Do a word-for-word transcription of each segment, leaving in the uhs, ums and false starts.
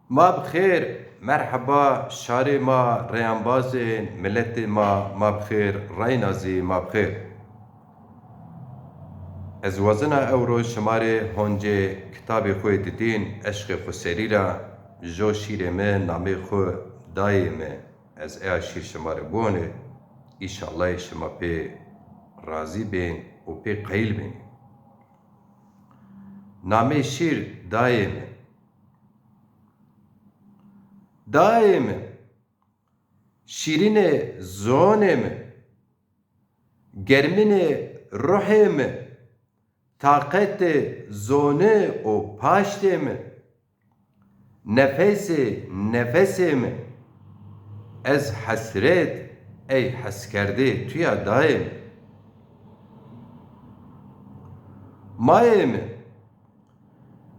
Ma bi xêr, merheba, şarê ma, reyambazên, miletê ma, ma bi xêr, reyna zî ma bi xêr. Ez wazena ewro şima rê honcê kitabê xwu yê didîn, eşqê xwu serî ra, jo şîrê mi, namê xwu Dayê Mi. Ez eya şîr şima rê biwonê, îşallah şima pê razî bên û pê qeyîl bênê. Namê şîr Dayê Mi. Dayê mi, şîrînê zonê mi, germinê ruhê mi, taqetê zonê û paştê mi, nefesê nefesê mi, ez hesret ey heskerdê tu ya dayê mi. Mayê mi,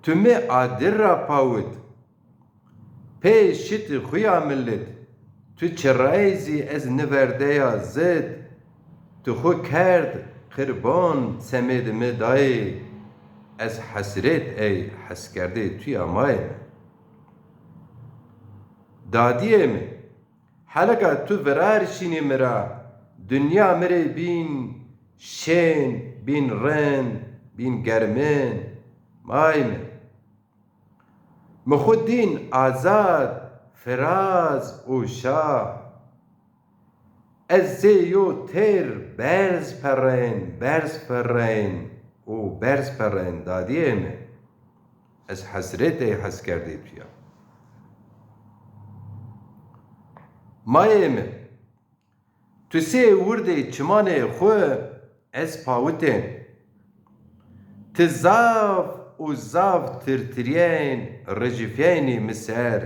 tu mi adir ra pawit, pê şitî xwu ya milit, tu çirayê zî ez niverdeya zit, tu xwu kerd qirbon semêdî mi dayê, ez hesret ey heskerdê tu ya mayê mi. Dadîyê mi, helika tu virar şînî mi ra, dinya mi rê bîn şên, bîn rind, bîn germin, mayê mi. Mi xwu dîn azad, firaz û şa. Ez zê yo têr berz perreyn, berz perreyn û berz perreyn dadîyê mi. Ez hesret ey heskerdê tu ya. Mayê mi, tu sê wirdê çimanê xwu ez pawitên. Ti zaf û zaf tirtirîyên, rijifîyenî mi ser.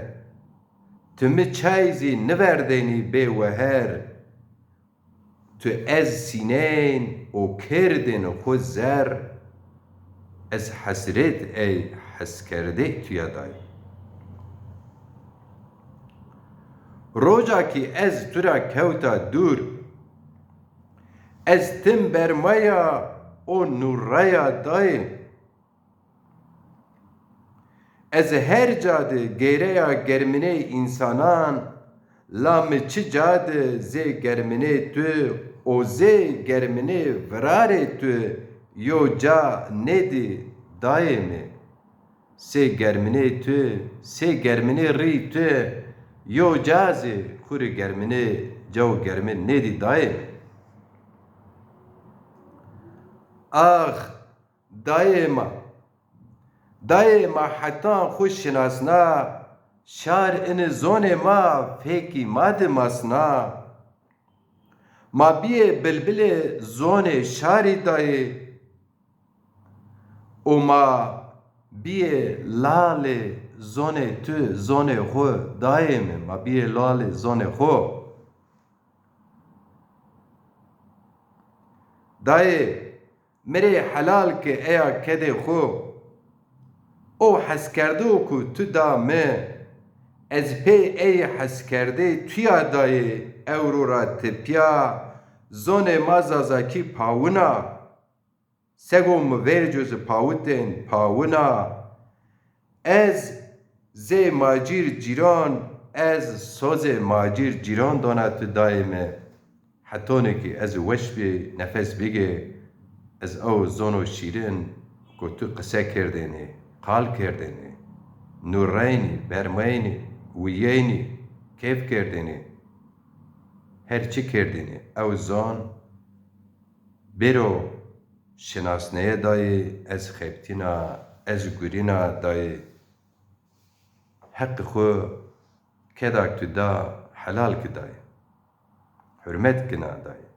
Ti mi çay zî niverdenî bê weher. Tu ez sînên û kerdên xwu zer. Ez hesret ey heskerdê tu ya dayê. Roja kî ez tu ra kewta dûr, ez tim bermaya û nûraya dayê. Ez her ca de geyreya germinê însanan, la mi çi ca de zê germinê tu û zê germinê virarê tu yo ca nêdî dayê mi. Sê germinê tu, sê germinê rî tu yo ca zî xwu rê germinê, cawo germin nêdî dayê mi. Ax, dayê ma. Dayê ma hetan xwu şinasna, şar ini zonê ma fêkî ma di masna. Ma bîyê bilbilê zonê şarî dayê û ma bîyê lalê zonê tu, zonê xwu dayê mi, ma bîyê lalê zonê xwu. Dayê, mi rê helal ki eya kedê xwu. O heskerdo ku tu da mi, ez pê ey heskerdê tu ya dayê ewro ra tepîya zonê ma zazakî pawina. Sego mi verco zi pawitên pawina. Ez zê macîr cîran, ez sozê macîr cîran dona tu dayê mi. Hetonê kî ez weş bî, nefes bigê, ez ew zono şîrin ku tu qise kerdênî, qal kerdênî, nûreynî, bermeynî, wiyeynî, keyf kerdênî, her çi kerdênî, ew zon bêro şinasneye dayê, ez xebtîna, ez gurîna dayê. Heqî xwu keda tu da, helal ki dayê. Hurmet kina dayê.